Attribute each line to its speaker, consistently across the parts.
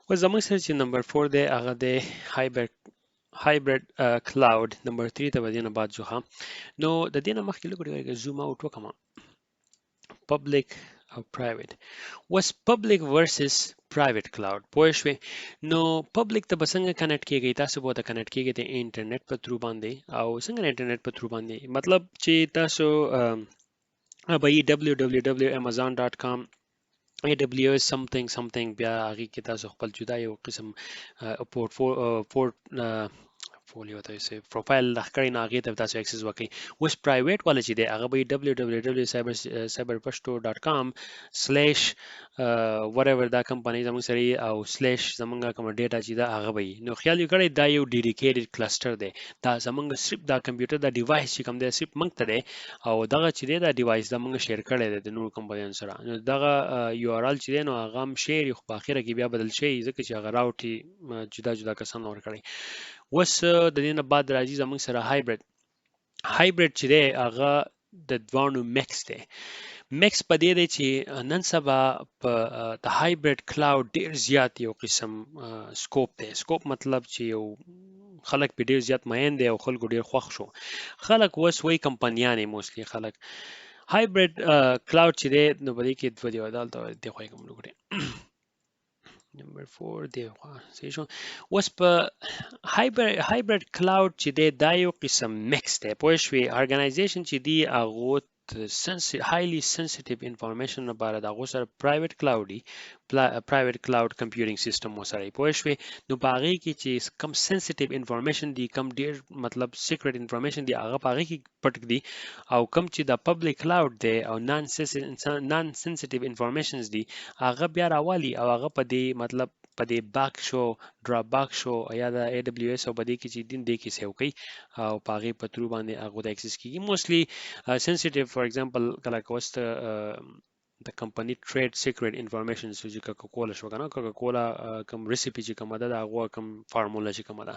Speaker 1: اوس زموږ سره چې نمبر 4 دی هغه دی هایبرډ کلاوډ. نمبر 3 ته به دې نه بعد ځو. ښه، نو د دې نه مخکې لږ ډېر زوم اوټ وکړم. پبلک او پرایویټ، اوس پبلک ورسز پرایویټ کلاوډ، پوه شوې؟ نو پبلک ته به څنګه کنیکټ کیږئ؟ تاسو به ورته کنیکټ کیږئ د انټرنیټ په تھرو باندې. او څنګه د انټرنیټ په تھرو باندې؟ مطلب چې تاسو به یې www.amazon.com AWS something something، بیا هغې کې تاسو خپل جدا یو قسم پورټفولیو ته یې پروفایل کړی، نو هغې ته تاسو اکسس وکړئ. اوس پرایویټ والا چې دی هغه به www.cyberpashto.com slash whatever دا کمپنۍ زموږ سره او سلیش زمونږ کومه ډیټا چې ده هغه به وي. نو خیال یې کړی دا یو ډیډیکیټډ کلسټر دی، دا زمونږ صرف دا کمپیوټر دا ډیوایس چې کوم دی صرف موږ ته دی، او دغه چې دی دا ډیوایس دا موږ شیر کړی دی د نورو کمپنیانو سره. نو دغه یو آر ال چې دی نو هغه هم شیر، خو په اخره کې بیا بدل شي ځکه چې هغه راوټ جدا جدا کسان ورکړی. اوس د دې نه بعد راځي زموږ سره هایبرډ. هایبرډ چې دی هغه د دواړو مکس دی. مکس په دې دی چې نن سبا په د هایبرډ کلاوډ ډیر زیات یو قسم سکوپ دی. سکوپ مطلب چې یو خلک په ډیر زیات مین دی او خلکو ډیر خوښ شو. خلک اوس وایي کمپنیانې موسټلی خلک هایبرډ کلاوډ چې دی نو په دې کې دوه دی، دلته دی خو یې کوم وګورئ نمبر 4 دی، صحیح شو. اوس په هایبرډ کلاوډ چې دی دا یو قسم مکس دی، پوه شوې؟ ارګنایزیشن چې دی هغو highly sensitive information لپاره د هغو سره پرایویټ کلاوډ وي، پرایویټ کلاوډ کمپیوټینګ سیستم ورسره وي، پوه شوې؟ نو په هغې کې چې کم سنسیټیو انفارمیشن دی، کم ډیر مطلب سیکرټ انفارمیشن دی، هغه په هغې کې پټ دی، او کم چې د پبلک کلاوډ دی او نان سنسیټیو انفارمیشنز دی هغه بیا راوالي، او هغه په دې مطلب په دې باک شو، ډراپ باک شو، یا د ای ډبلیو اس او په دې کې چې دین دې کې سیو کوي او په هغې په تھرو باندې هغو ته اکسس کیږي. موسټلی سنسیټیو فار ایگزامپل کله که اوس د کمپنی ټریډ سیکریټ انفارمیشن چې کوکا کولا شو کنه، کوکا کولا کوم ریسیپي چې کومه ده، د هغو کوم فارموله چې کومه ده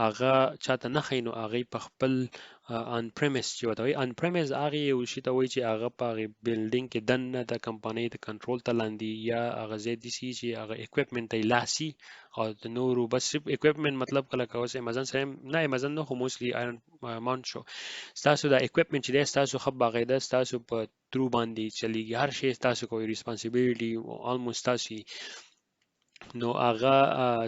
Speaker 1: هغه چاته نه ښیي، نو هغې په خپل ان پریمیس چې ورته وایي، ان پریمیس هغې یو شي ته وایي چې هغه په هغې بلډینګ کې دننه د کمپنۍ د کنټرول ته لاندې یا هغه ځای داسې چې هغه اکوپمنټ ته یې لاس او د نورو بس صرف اکوپمنټ، مطلب کله که اوس امیزون سره نه، امیزون نه خو موسټلی آیرن ماونټ شو، ستاسو دا اکوپمنټ چې دی ستاسو ښه باقاعده ستاسو په ترو باندې چلیږي، هر شی ستاسو کوي، ریسپانسیبিলিټي آلموست ستاسو، نو هغه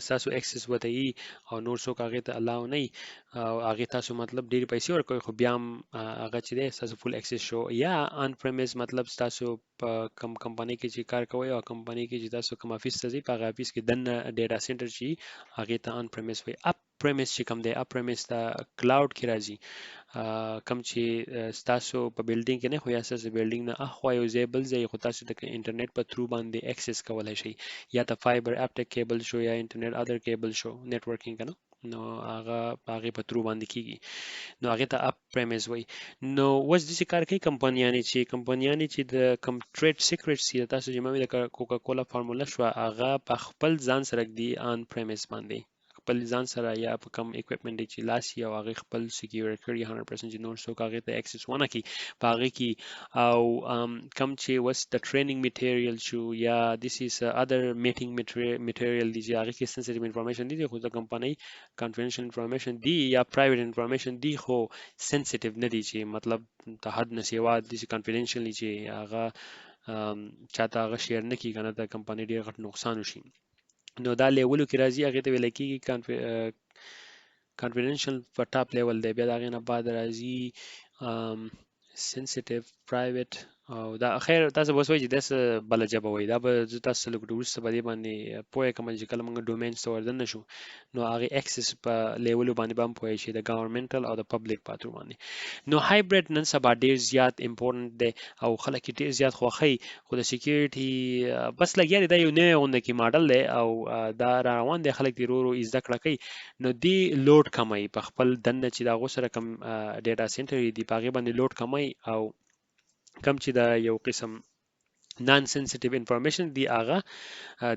Speaker 1: ستاسو اکسس ورته یي او نور څوک هغې ته الاو نه وي، او هغې تاسو مطلب ډېرې پیسې ورکوي خو بیا هم هغه چې دی ستاسو فول اکسس شو. یا ان پریمیس مطلب ستاسو په کوم کمپنۍ کې چې کار کوئ او کمپنۍ کې چې تاسو کوم افیس ته ځئ په هغه افیس کې دننه ډیټا سنټر چې هغې ته ان پریمیس وایي. اپ پریمیس چې کوم دی، اپ پریمیس ته کلاوډ کې راځي، کوم چې ستاسو په بلډینګ کې نه خو یا ستاسو بلډینګ نه اخوا یو ځای بل ځای، خو تاسو د انټرنیټ په تھرو باندې اکسس کولی شئ، یا ته فایبر اپټیک کیبل شو یا انټرنیټ ادر کیبل شو، نتورکینګ کنه، نو هغه په هغې په تھرو باندې کیږي، نو هغې ته اپ پریمیس وایي. نو اوس داسې کار کوي کمپنیانې چې د کوم ټریډ سیکریټس یا تاسو چې ما وی د کوکا کولا فارموله شوه، هغه په خپل ځان سره ږدي آن پریمیس باندې، خپل ځان سره یا په کوم اکوپمنټ چې لاس یې او هغې خپل سکیور کړي 100% چې نور څوک هغې ته اکسس ونه کړي په هغې کې. او کوم چې اوس د ټریننګ میټیریل شو یا this is other میټینګ میټیریل دی چې هغې کې سنسیټیو انفارمیشن دي، خو د کمپنۍ کانفیډنشل انفارمیشن دی یا پرایویټ انفارمیشن دی خو سنسیټیو نه دی، چې مطلب د حد نه سیوا داسې کانفیډنشل چې هغه چاته هغه شیر نه کړي که نه د کمپنۍ ډېر غټ نقصان وشي. نو دا لیولو کې راځي، هغې ته ویل کېږي کانفیډنشل په ټاپ لیول دی، بیا د هغې نه بعد راځي سنسیټیو، پرایویټ، او دا خیر تاسو به اوس وایئ چې دا څه بله ژبه وایي، دا به زه تاسو ته لږ وروسته په دې باندې پوه کړم چې کله موږ ډومینز ته وردننه شو نو هغې اکسس په لیولو باندې به هم پوه شي، د ګورنمنټل او د پبلک په ترو باندې. نو هایبرډ نن سبا ډېر زیات امپورټنټ دی او خلک یې ډېر زیات خوښوي، خو د سکیورټي بس لګیا دی، دا یو نوی غونډه کې ماډل دی او دا را روان دی، خلک دې ورو ورو زده کړه کوي. نو دې لوډ کموي په خپل دننه چې د هغو سره کوم ډیټا سنټر دي په هغې باندې لوډ کموي، او کم چې دا یو قسم نان سنسیټیو انفارمیشن دی هغه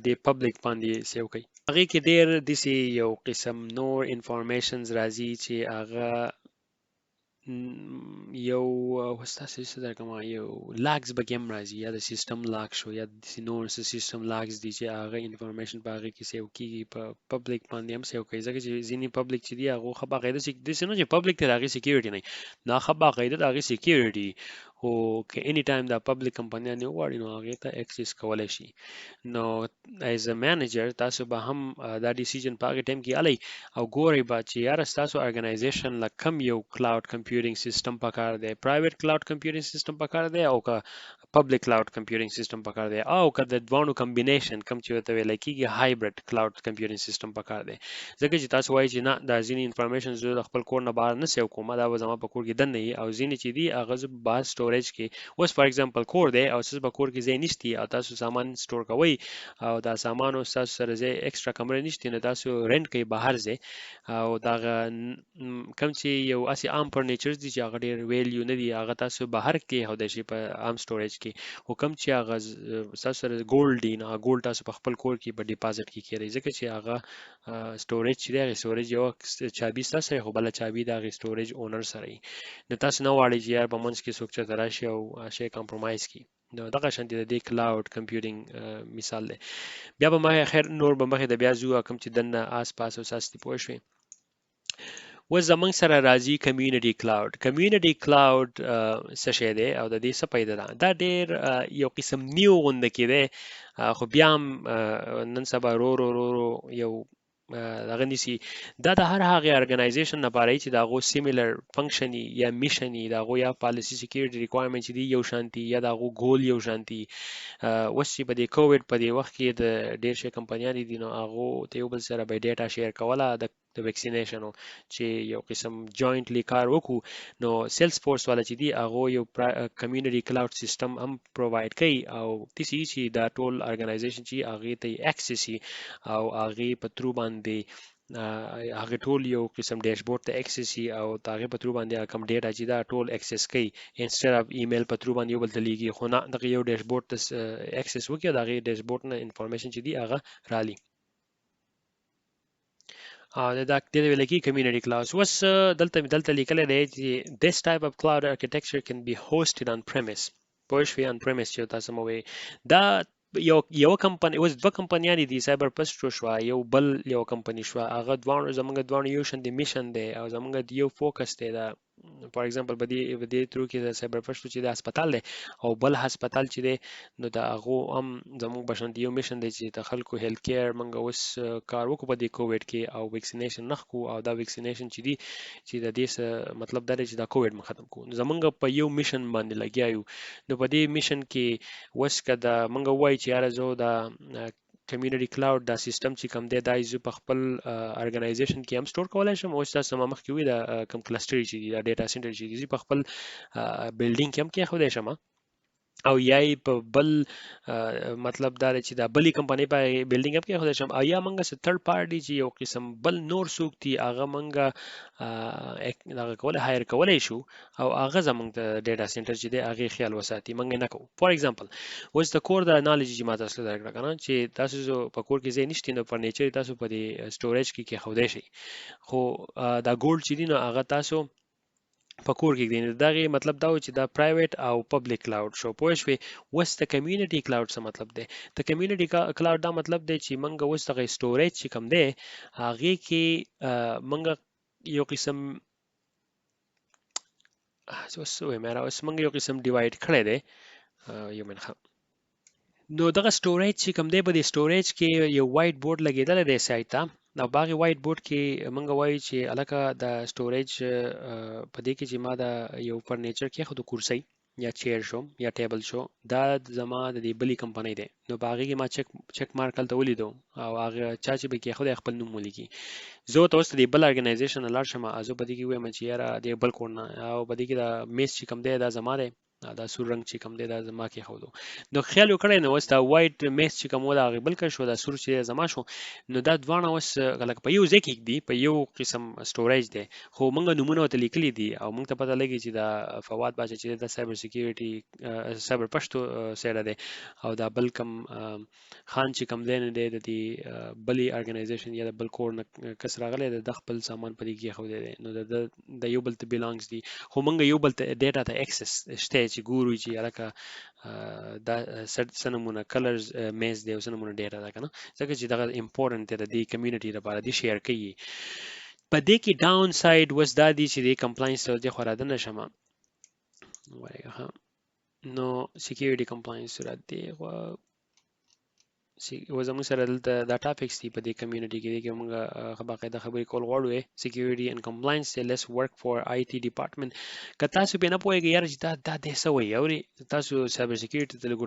Speaker 1: د پبلک باندې سیو کوي. هغې کې ډېر داسې یو قسم نور انفارمیشنز راځي چې هغه یو اوس تاسو څه درکم، یو لاګز به کې هم راځي، یا د سیستم لاګ شو یا داسې نور څه سیستم لاګز دي چې هغه انفارمیشن په هغې کې سیو کیږي، په پبلک باندې هم سیو کوي، ځکه چې ځینې پبلک چې دي هغو ښه باقاعده داسې نه چې پبلک ته د هغې سیکیورټي نه وي، دا ښه باقاعده د هغې سیکیورټي، خو که اني ټایم دا پبلک کمپنیانې وغواړي نو هغې ته اکسس کولی شي. نو ایز ا منیجر تاسو به هم دا ډیسیژن په هغې ټایم کې الئ او ګورئ به چې یاره ستاسو ارګنایزیشن له کوم یو کلاوډ کمپیوټینګ سیستم پکار دی، پرایویټ کلاوډ کمپیوټینګ سیستم پکار دی او که پبلک کلاوډ کمپیوټینګ سیستم پکار دی، او که د دواړو کمبینیشن کوم چې ورته ویل کېږي هایبرډ کلاوډ کمپیوټینګ سیستم پکار دی. ځکه چې تاسو وایئ چې نه دا ځینې انفارمیشن زه د خپل کور نه بهر نه سیو کوم، دا به زما په کور کې دننه وي، او ځینې چې دي هغه زه بهر سټوریج کې، اوس فار اگزامپل کور دی او ستاسو په کور کې ځای نشتی او تاسو سامان سټور کوئ او دا سامانو ستاسو سره ځای اکسترا کمره نشتی، نو تاسو رینټ کوئ بهر ځای، او دغه کوم چې یو هسې عام فرنیچرز دي چې هغه ډېر ویلیو نه دي هغه تاسو بهر کېښودی شئ په عام سټوریج کې، خو کوم چې هغه ستاسو سره ګولډ دي نو هغه ګولډ تاسو په خپل کور کې په ډیپازټ کې کېږدئ، ځکه چې هغه سټوریج چې دی هغې سټوریج یوه چابي ستاسو سره خو بله چابي د هغې سټوریج اونر سره وي، نو تاسو نه غواړئ چې یار په منځ کې څوک چېرته راشي او شی کمپرومایز کړي. نو دغه شانتې د دې کلاوډ کمپیوټینګ مثال دی. بیا به مخې خیر نور به مخې ته بیا ځو، کوم چې دننه آس پاس او ساس دي پوه شوې. اوس زمونږ سره راځي کمیونټي کلاوډ. کمیونټي کلاوډ څه شی دی او د دې څه پیدا ده؟ دا ډېر یو قسم نیو غونده کې دی، خو بیا هم نن سبا رو رو رو رو یو دغه نیسي. دا د هر هغې ارګنایزیشن لپاره چې د هغو سیمیلر فنکشن یا میشن یي، د هغو یا پالیسي سکیورټي ریکوایرمنټ چې دي یو شانتي، یا د هغو ګول یو شانتي. اوس چې په دې کوویډ په دې وخت کې د ډېر شی کمپنیانې دي نو هغو ته یو بل سره به ډیټا شیر کوله د ویکسینیشنو چې یو قسم جوینټلی کار وکړو. نو سیلز فورس والا چې دي هغو یو کمیونټي کلاوډ سیستم هم پرووایډ کوي، او داسې چې دا ټول ارګنایزیشن چې هغې ته یې اکسس وي او هغې په ترو باندې هغې ټول یو قسم ډیشبورډ ته اکسس وي، او د هغې په ترو باندې هغه کوم ډیټا چې دا ټول اکسس کوي، انسټډ اف ایمیل په ترو باندې یو بل ته لیږي، خو نه دغه یو ډیشبورډ ته اکسس وکړي او د هغې ډیشبورډ نه انفارمیشن چې دي هغه رالي. دا دې ته ویل کېږي کمیونټي کلاوډ. اوس دلته مې دلته لیکلی دی چې this type of cloud architecture can be hosted on premise. پوه شوې؟ on premise چې تاسو مو وایي دا یو کمپنی، اوس دوه کمپنیانې دي، سایبر پسټو شوه، یو بل یو کمپنی شوه، هغه دواړو زمونږ دواړو یو شان دی میشن دی او زمونږ یو فوکس دی. دا فار اگزامپل په دې ترو کې د سایبر پښتو چې د هسپتال دی او بل هسپتال چې دی نو د هغو هم زمونږ په شان یو میشن دی چې د خلکو هیلث کیر موږ اوس کار وکړو په دې کوویډ کې او ویکسینیشن نه کو، او دا ویکسینیشن چې دی چې د دې څه مطلب دا دی چې دا کوویډ موږ ختم کړو. نو زمونږ په یو میشن باندې لګیا یو. نو په دې میشن کې اوس که دا موږ ووایو چې یاره زه دا کمیونټي کلاوډ دا سیستم چې کوم دی دا زه په خپل ارګنایزیشن کې هم سټور کولای شم. اوس تاسو ما مخکې وویل دا کوم کلسټر چې دي، دا ډیټا سنټر چې دي، زه په خپل بلډینګ کې هم کېښودی شم، او یا یې په بل مطلب دا دی چې دا بلې کمپنۍ په بلډینګ هم کېښودی شم، او یا موږ څه تھرډ پارټي چې یو قسم بل نور څوک دي هغه موږ دغه کولی هایر کولی شو، او هغه زموږ د ډیټا سنټر چې دی هغې خیال وساتي، موږ یې نه کوو. فار اگزامپل اوس د کور د نالج چې ما تاسو ته درکړه که نه، چې تاسو په کور کې ځای نشته نو فرنیچر تاسو په دې سټوریج کې کېښودی شئ، خو دا ګولډ چې دی نو هغه تاسو په کور کې ږدئ. نو دغې مطلب دا و چې دا پرایویټ او پبلک کلاوډ شو، پوه شوې؟ اوس د کمیونټي کلاوډ څه مطلب دی؟ د کمیونټي کلاوډ دا مطلب دی چې موږ اوس دغه سټوریج چې کوم دی هغې کې موږ یو قسم اوس څه وایم یاره، اوس موږ یو قسم ډیوایډ کړی دی. یو منټ، ښه. نو دغه سټوریج چې کوم دی په دې سټوریج کې یو وایټ بورډ لګېدلی دی سایډ ته، او په هغې وایټ بورډ کې موږ وایو چې هلکه د سټوریج په دې کې چې ما د یو فرنیچر کېښود، کرسۍ یا چیر شو یا ټیبل شو، دا زما د دې بلې کمپنۍ دی، نو په هغې کې ما چک مارک هلته ولیدو، او هغه چا چې به کېښودی خپل نوم ولیکي. زه ورته اوس د دې بل ارګنایزیشن نه لاړ شم، زه په دې کې ووایم چې یاره دې بل کور نه، او په دې کې دا میز چې کوم دی دا زما دی، دا سور رنگ چې کوم دی دا زما کې خو نو خیال وکړی نو اوس دا وایټ میس چې کوم و دا هغې بل کس شو، دا سور چې زما شو، نو دا دواړه اوس لکه په یو ځای کې دي، په یو قسم سټوریج دی، خو موږ نومونه ورته لیکلي دي او موږ ته پته لګي چې دا فواد باچا چې دا سایبر سکیورټي سایبر پښتو سیډه دی، او دا بل کم خان چې کم دی نه دی د دې بلې ارګنایزیشن یا د بل کور نه کس راغلی دی، د خپل سامان په دې کې ایښودی دی، نو د یو بل ته بیلانګز دي، خو موږ یو بل ته ډیټا ته اکسس شته چې ګورو چې هلکه دا څه نمونه کلرز میز دی او څه نمونه ډیټا ده که نه، ځکه چې دغه امپورټنټ دی د دې کمیونټي لپاره، دې شیر کوي. په دې کې ډاون ساید اوس دا دی چې دې کمپلاینس ته دې خو رادننه شم وایي، نو سکیورټي کمپلاینس را دی خو و زموږ سره دلته دا ټاپکس دي په دې کمیونټي کې، دې کې موږ ښه باقاعده خبرې کول غواړو. سکیورټي اینډ کمپلاینس دی، لیس ورک فار آی ټي ډپارټمنټ. که تاسو پرې نه پوهېږئ یاره چې دا دی څه وایي، اورې تاسو سایبر سکیورټي ته لږ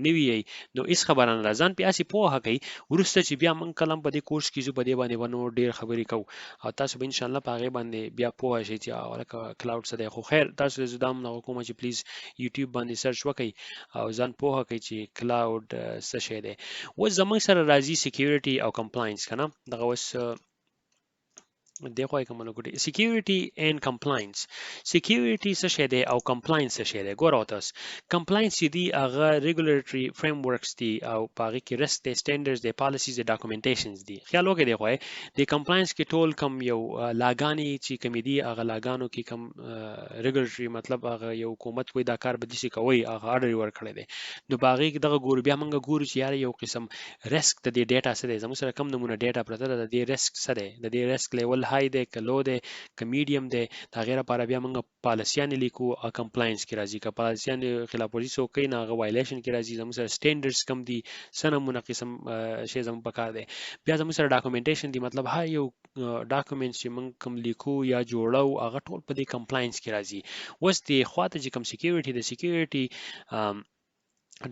Speaker 1: نوي یئ، نو هېڅ خبره نه ده، ځان پرې هسې پوهه کړئ. وروسته چې بیا موږ کله هم په دې کورس کې ځو په دې باندې به نور ډېر خبرې کوو او تاسو به انشاءالله په هغې باندې بیا پوهه شئ چې لکه کلاوډ څه دی. خو خیر تاسو ته زه دا هم دغه کوم چې پلیز یوټیوب باندې سرچ وکړئ او ځان پوهه کړئ چې کلاوډ څه شی دی. اوس زموږ سره راځي سکیورټي او کمپلاینس که نه، دغه اوس دې خوا یې کومه لګوټې سکیورټي اینډ کمپلاینس. سکیورټي څه شی دی او کمپلاینس څه شی دی؟ ګوره تاسو کمپلاینس چې دي هغه ریګولیټري فریم ورکس دي او په هغې کې رسک دی، سټینډرز دی، پالیسیز دی، ډاکومنټیشنز دي. خیال وکړئ دې خوا د کمپلاینس کې ټول کم یو لاګانې چې کومې دي هغه لاګانو کې کم ریګولیټري مطلب هغه یو حکومت وایي دا کار به داسې کوئ، هغه ارډر یې ورکړی دی، نو په هغې کې دغه ګورو. بیا موږ ګورو چې یاره یو قسم ریسک د دې ډیټا څه دی، زموږ سره کم نمونه ډیټا پرته ده، د دې ریسک څه دی، د دې ریسک لیول های دی که لو دی که میډیم دی، د هغې لپاره بیا موږ پالیسیانې لیکو او کمپلاینس کې راځي. که پالیسیانې خلاف ورزي څوک کوي نو هغه وایلیشن کې راځي. زموږ سره سټینډرډز کم دي، څه نمونه قسم شی زموږ په کار دی. بیا زموږ سره ډاکومنټیشن دي، مطلب هر یو ډاکومنټس چې موږ کوم لیکو یا جوړو هغه ټول په دې کمپلاینس کې راځي. اوس دې خواته چې کوم سکیورټي د سکیورټي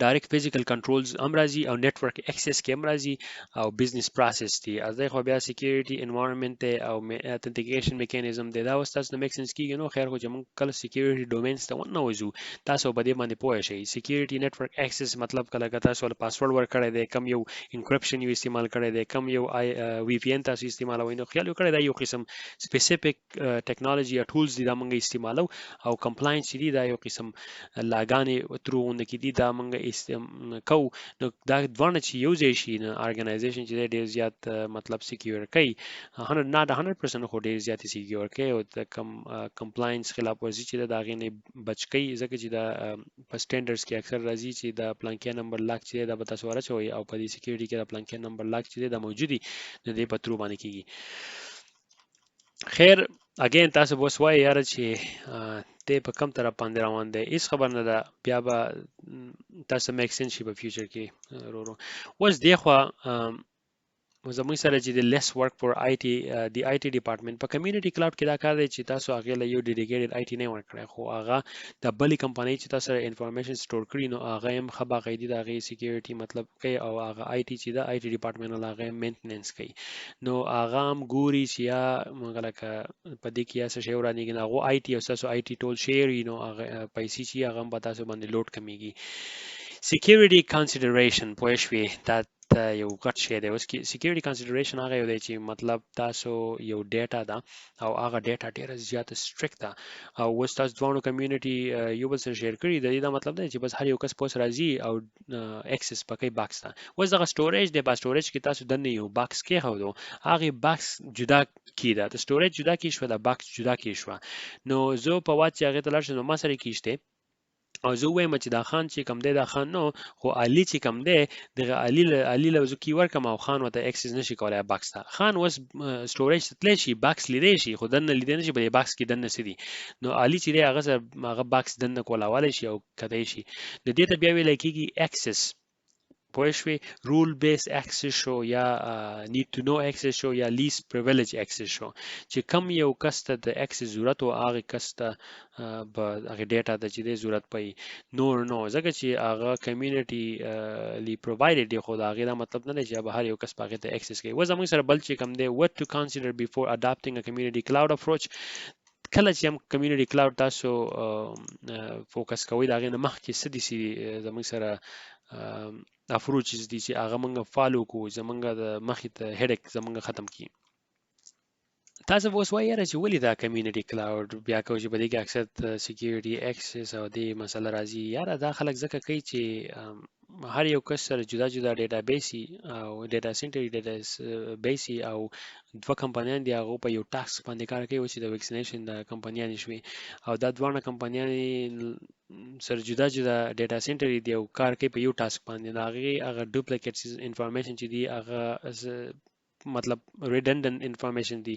Speaker 1: ډایرکټ فزیکل کنټرولز هم راځي او نتورک اکسس کې هم راځي او بزنس پروسس دي. از خو بیا سکیورټي انوایرنمنت دی او اتنتیکیشن میکانیزم دی. دا اوس تاسو نه میک سنس کیږي نو خیر، خو چې موږ کله سکیورټي ډومینز ته وننوځو تاسو په دې باندې پوه شئ. سکیورټي نتورک اکسس مطلب کله که تاسو له پاسورډ ورکړی دی، کم یو انکرپشن یو استعمال کړی دی، کم یو آی وی پی ان تاسو استعمالوئ، نو خیال وکړئ دا یو قسم سپیسیفیک ټکنالوژي یا ټولز دي دا موږ استعمالو. او کمپلاینس چې دي دا یو قسم لاګانې ترو غونډه کې دي دا موږ کوو. نو دا دواړه چې یو ځای شي نو ارګنایزیشن چې دی ډېر زیات مطلب سکیور کوي، 100 not 100% خو ډېر زیات سکیور کوي او د کم کمپلاینس خلاف ورزي چې ده د هغې نه بچ کوي. ځکه چې دا په سټینډرډز کې اکثر راځي چې دا پلانکی نمبر لاک چې دی دا به تاسو ورچوئ او په دې سکیورټي کې دا پلانکی نمبر لاک چې دی دا موجود دي، نو دې په ترو باندې کېږي. خیر اګین تاسو به اوس وایئ یاره چې دی په کم طرف باندې روان دی، هیڅ خبر نه ده، بیا به تاسو میک سنس شي په فیوچر کې ورو. اوس دې خوا زموږ سره چې د لیس ورک فار آی ټي د آی ټي ډپارټمنټ په کمیونټي کلاوډ کې دا کار دی چې تاسو هغې له یو ډیډیکیټډ آی ټي نه ورکړی، خو هغه د بلې کمپنۍ چې تاسو سره انفارمیشن سټور کړي نو هغه هم ښه باقاعدي د هغې سکیورټي مطلب کوي او هغه آی ټي چې ده آی ټي ډپارټمنټ له هغه مینټننس کوي، نو هغه هم ګوري چې یا موږ لکه په دې کې یا څه شی ورانېږي، نو هغو آی ټي او ستاسو آی ټي ټول شیر وي، نو هغه پیسې چې هغه هم په تاسو باندې لوډ کمیږي. سکیورټي کانسیډریشن پوه شوې، دا یو غټ شی دی. اوس کې سکیورټي کانسیډریشن هغه یو دی چې مطلب تاسو یو ډیټا ده او هغه ډیټا ډیره زیاته سټریکټ ده او اوس تاسو دواړو کمیونټي یو بل سره شیر کړي، د دې دا مطلب دی چې بس هر یو کس پوس راځي او اکسس پکې باکس ده. اوس دغه سټوریج دی، په سټوریج کې تاسو دننه یو باکس کېښودو، هغې باکس جدا کیده، د سټوریج جدا کی شوه، د باکس جدا کی شوه. نو زه په وات چې هغې ته لاړ شم نو ما سره کیشته او زه وایم چې دا خان چې کم دی دا خان نو خو علي چې کم دی دغه علي له زه کی ورکم او خان ورته اکسس نشي کولای باکس ته. خان اوس سټوریج ته تللی شي، باکس لیدی شي، خو دننه لیدی نشي په دې باکس کې دننه څه دي. نو علي چې دی هغه سره هغه باکس دننه کولاولی شي او کتی شي. نو دې ته بیا ویلی کېږي اکسس، پوه شوې؟ رول بیس اکسس شو یا نیډ ټو نو اکسس شو یا لیس پریویلیج اکسس شو، چې کم یو کس ته د اکسس ضرورت و هغه کس ته به هغې ډیټا ته چې دی ضرورت پي، نور نو ځکه چې هغه کمیونټي لی پرووایډډ دی، خو د هغې دا مطلب نه دی چې به هر یو کس په هغې ته اکسس کوي. اوس زموږ سره بل چې کوم دی what to consider before adopting a community cloud approach. کله چې هم کمیونټي کلاوډ تاسو فوکس کوئ، د هغې نه مخکې څه دي چې زموږ سره افروچز دي چې هغه موږ فالو کوو، زمونږ د مخې ته هډک زمونږ ختم کړي. تاسو به اوس وایي یاره چې ولې دا کمیونټي کلاوډ بیا کوو چې په دې کې اکثر سکیورټي اکسس او دې مسله راځي. یاره دا خلک ځکه کوي چې هر یو کس سره جدا جدا ډیټا بیس او ډیټا سنټر ډیټا بیس او دوه کمپنیان دي، هغه په یو ټاسک باندې کار کوي چې د ویکسینیشن د کمپنیان شوي او دا دواړه کمپنیان سره جدا جدا ډیټا سنټر دي او کار کوي په یو ټاسک باندې. د هغې هغه ډوپلیکیټ انفارمیشن چې دی هغه مطلب ریډنډنټ انفارمیشن دی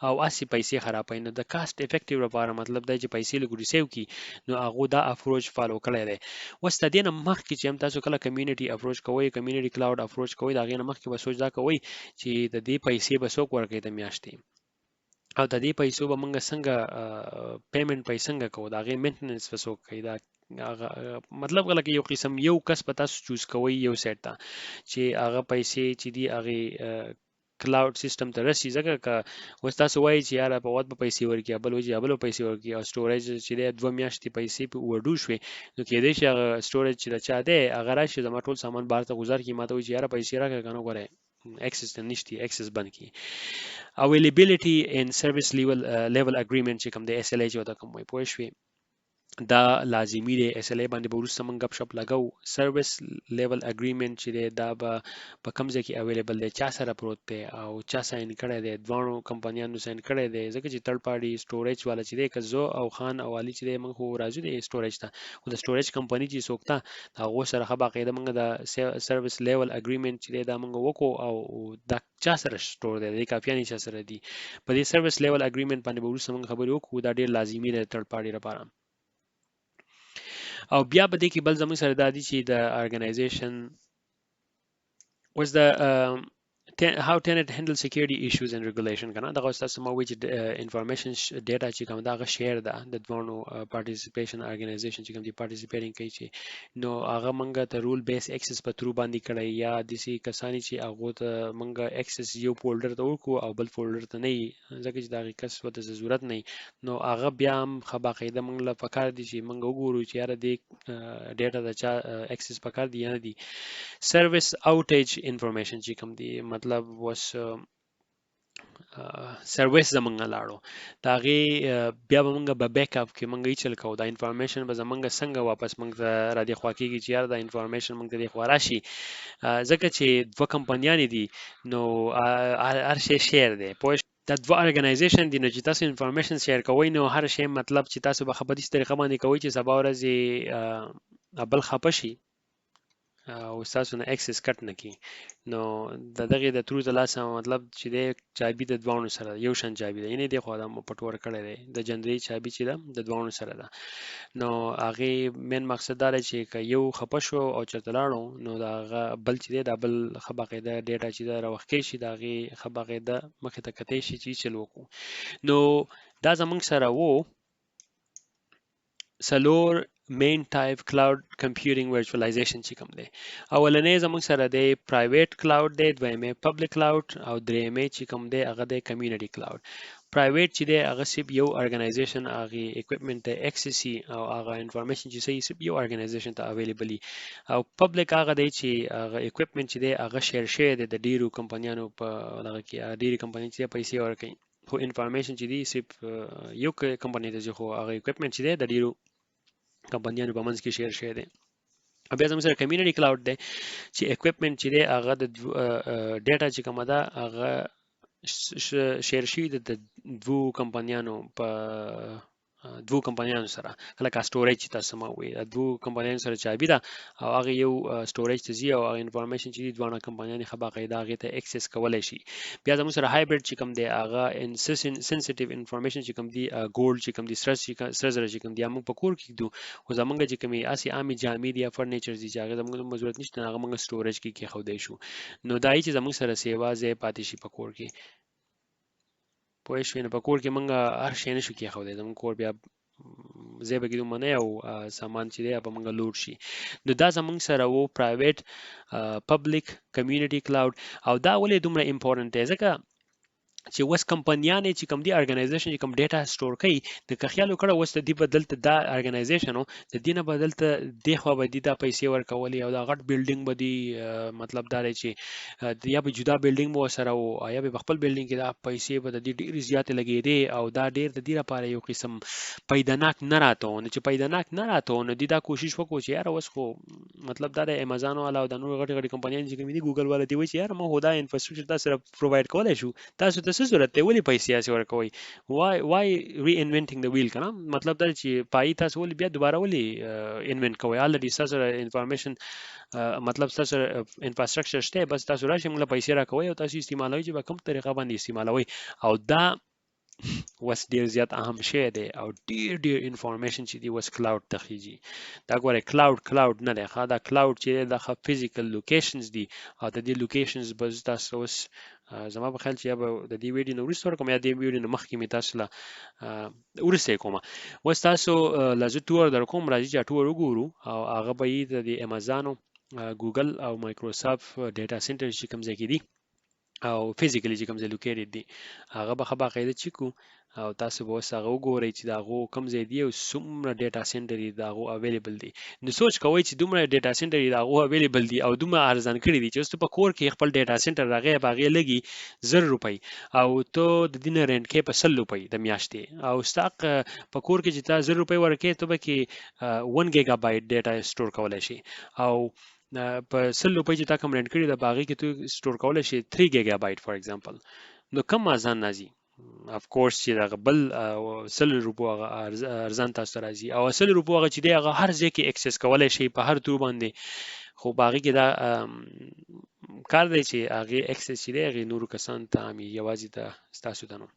Speaker 1: او اسی پیسې خرابوي. نو د کاست افیکټیو لپاره مطلب دا چې پیسې لږ ریسیو کی، نو هغه دا اپروچ فالو کړی دی. اوس د دې نه مخکې چې هم تاسو کله کمیونټي اپروچ کوئ، کمیونټي کلاوډ اپروچ کوئ، د هغې نه مخکې به سوچ دا کوئ چې د دې پیسې به څوک ورکوي د میاشتې، او د دې پیسو به موږ څنګه پیمنټ پې څنګه کوو، د هغې مینټننس به څوک کوي. دا هغه مطلب لکه یو قسم یو کس به تاسو چوز کوئ یو سیټ ته چې هغه پیسې چې دي هغې کلاوډ سیستم ته رسي. ځکه که اوس تاسو وایئ چې یاره په وخت به پیسې ورکړي، بل وایي چې بل به پیسې ورکړي، او سټوریج چې دی دوه میاشتې پیسې په اوورډو شوې، نو کېدای شي هغه سټوریج چې د چا دی هغه راشي زما ټول سامان بهر ته ګوزار کړي، ما ته وایي چې یاره پیسې راکړه که نه ګوره اکسس ته نشتی، اکسس بند کړي. اویلیبিলিټي ان سرویس لیول اګریمنټ چې کوم دی اس ال ای چې ورته کوم وایي، پوه شوې؟ دا لازمی دی. اس ال ای باندې به وروسته موږ ګپ شپ لګو. سرویس لیول اګریمنټ چې دی دا به په کوم ځای کې اویلیبل دی، چا سره پروت دی او چا ساین کړی دی، دواړو کمپنیانو ساین کړی دی. ځکه چې تھرډ پارټي سټوریج والا چې دی، که زه او خان او علي چې دی موږ خو راځو دی سټوریج ته، خو د سټوریج کمپنی چې څوک ده د هغو سره ښه باقاعده موږ د سرویس لیول اګریمنټ چې دی دا موږ وکړو او دا چا سره سټور دی، د دې کاپیانې چا سره دي. په دې سرویس لیول اګریمنټ باندې به وروسته موږ خبرې وکړو، دا ډېر لازمي دی د تھرډ پارټي لپاره. او بیا په دې کې بل زموږ سره دا دي چې د ارګنایزیشن اوس د how TenneT handle security issues and regulation کنه، دغه اوس تاسو ما وایي چې انفارمیشن ډیټا چې کوم دا هغه شیر ده د دواړو پارټیسیپیشن ارګنایزیشن چې کوم دی پارټیسیپیټینګ کوي چې نو هغه مونږ ته رول بیس اکسس په تھرو باندې کړی، یا داسې کسانی چې هغو ته مونږ اکسس یو فولډر ته ورکړو او بل فولډر ته نه وي، ځکه چې د هغې کس ورته ضرورت نه وي، نو هغه بیا هم ښه باقاعده مونږ له پکار دي چې مونږ وګورو چې یاره دې ډیټا د چا اکسس پکار دی یا نه دی. سرویس اوټیج انفارمیشن چې کوم دی، مطلب اوس سرویس زمونږ لاړو د هغې بیا به مونږ به بیک اپ کې مونږ هیڅ کوو، دا انفارمیشن به زمونږ څنګه واپس مونږ ته را دې خوا کېږي چې یاره دا انفارمیشن مونږ ته دې خوا راشي، ځکه چې دوه کمپنیانې دي نو هر شی شیر دی، پوه شوې؟ دا دوه ارګنایزیشن دي، نو چې تاسو انفارمیشن شیر کوئ نو هر شی مطلب چې تاسو به ښه په داسې طریقه باندې کوئ چې سبا ورځ بل خپه شي او ستاسو نه اکسس کټ نه کړي. نو د دغې د ترو د لاسه مطلب چې دی چابي د دواړو سره یو شان چابي ده، یعنې دې خوا دا مو پټ ورکړی دی، د جندرې چابي چې ده د دواړو سره ده. نو هغې مین مقصد دا دی چې که یو خپه شو او چېرته لاړو نو د هغه بل چې دی دا بل ښه باقاعده ډیټا چې ده راوښکی شي، د هغې ښه باقاعده مخې ته کتی شي چې چل وکړو. نو دا زمونږ سره وو څلور مین ټایپ کلاوډ کمپیوټینګ ورچوالایزیشن چې کوم دی. اولنی زموږ سره دی پرایویټ کلاوډ دی، دویمه پبلک کلاوډ، او دریمه چې کوم دی هغه دی کمیونټي کلاوډ. پرایویټ چې دی هغه صرف یو ارګنایزیشن هغې اکوپمنټ ته اکسس وي او هغه انفارمیشن چې صحیح صرف یو ارګنایزیشن ته اویلیبل وي، او پبلک هغه دی چې هغه اکوپمنټ چې دی هغه شیر شوی دی د ډیرو کمپنیانو په دغه کې، هغه ډېرې کمپنۍ چې پیسې ورکوي، خو انفارمیشن چې دی صرف یو کمپنۍ ته ځي، خو هغه اکوپمنټ چې دی د ډیرو کمپنیانو په منځ کې شیر شوی دی. او بیا زموږ سره کمیونټي کلاوډ دی چې اکوپمنټ چې دی هغه د ډیټا چې کومه ده هغه شیر شوی دی د دوو کمپنیانو په دوو کمپنیانو سره، لکه سټوریج چې تاسو ما وویل دوو کمپنیانو سره چابي ده او هغه یو سټوریج ته ځي او هغه انفارمیشن چې دي دواړه کمپنیانې ښه باقاعده هغې ته اکسس کولی شي. بیا زموږ سره هایبرډ چې کوم دی هغه سنسیټیو انفارمیشن چې کوم دی، ګولډ چې کوم دی، سره زر چې کوم دی، موږ په کور کې ږدو، خو زموږ چې کومې هسې عامې جامې دي یا فرنیچر دي چې هغې زموږ دومره ضرورت نشته، هغه موږ سټوریج کې کېښودی شو. نو دا یې چې زموږ سره سیوا ځای پاتې شي په کور کې، پوه شوې؟ نو په کور کې موږ هر شی نشو کېښودی، زموږ کور بیا ځای به کې دومره نه او سامان چې دی به موږ لوډ شي. نو دا زموږ سره وو پرایویټ، پبلک، کمیونټي کلاوډ. او دا ولې دومره امپورټنټ دی؟ ځکه چې اوس کمپنیانې چې کوم دی ارګنایزیشن چې کوم ډیټا سٹور کوي، د که خیال وکړه اوس د دې بدلته دا ارګنایزیشن د دې نه بدلته د خو به دي دا پیسې ورکولې او دا غټ بلډینګ به دی، مطلب دا دی چې یا به جدا بلډینګ به سره او یا به خپل بلډینګ کې دا پیسې به د دې ډېرې زیاتې لګېدې او دا ډېر د دې لپاره یو قسم پیداناک نه راته. نو چې پیداناک نه راته، نو دی دا کوشش وکړو چې یاره اوس خو مطلب دا د امیزون والا او د نور غټي غټي کمپنیان چې کوم دي، ګوګل والا دی، وایي چې یاره موږ دا انفراسټرکچر تاسو سره پروواید کولای شو، تاسو ته څه ضرورت دی؟ ولې پیسې هسې ورکوئ؟ وای ری انوینټینګ د ویل کنه؟ مطلب دا چې پای تاسو ولې بیا دوباره ولې انوینټ کوئ؟ الریډي تاسو سره انفارمیشن، مطلب تاسو انفراسټرکچر شته، بس تاسو راشئ، موږ له پیسې راکوئ او تاسو استعمالوئ چې په کوم طریقه باندې استعمالوئ. او دا وس ډیر زیات اهم شی دی او ډیر ډیر انفارمیشن چې دی وس کلاود ته خیږي. دا ګوره، کلاود نه دی ښه، دا کلاود چې دی دا ښه فزیکل لوکیشنز دي او د دې لوکیشنز به تاسو اوس زما په خیال چې یا به د دې ویډیو نه وروسته ورکوم یا د دې ویډیو نه مخکې مې تاسو له وروسته یې کومه. اوس تاسو له زه ټور در کوم، راځي چې ټور وګورو او هغه به یې د دې امیزانو، ګوګل او مایکروسافټ ډیټا سنټر چې کوم ځای کې دي او فزیکلی چې کوم ځای لوکیټډ دي، هغه به ښه باقاعده چک کو او تاسو به اوس هغه وګورئ چې د هغو کوم ځای دي او څومره ډیټا سنټر یې د هغو اویلیبل دي. نو سوچ کوئ چې دومره ډیټا سنټر یې د هغو اویلیبل دي او دومره ارزان کړي دي چې اوس ته په کور کې خپل ډیټا سنټر راغی، په هغې لګي 1000 روپۍ او ته د دې نه رینټ کې په 100 روپۍ د میاشتې او ستا په کور کې چې تا 1000 روپۍ ورکې، ته به کې 1 ګیګا بایټ ډیټا سٹور کولی شي او په 100 روپۍ چې تا کوم رینټ کړی د باغې کې ته سٹور کولی شي 3 ګیګا بایټ فار ایگزامپل. نو کم ارزان راځي؟ اف کورس چې دغه بل 100 روپو هغه ارزان تاسو ته راځي او 100 روپو هغه چې دی هغه هر ځای کې اکسس کولی شي په هر تور باندې. خو په هغې کې دا کار دی چې هغې اکسس چې دی هغې نورو کسان ته عامي، یوازې ته ستاسو ته نو.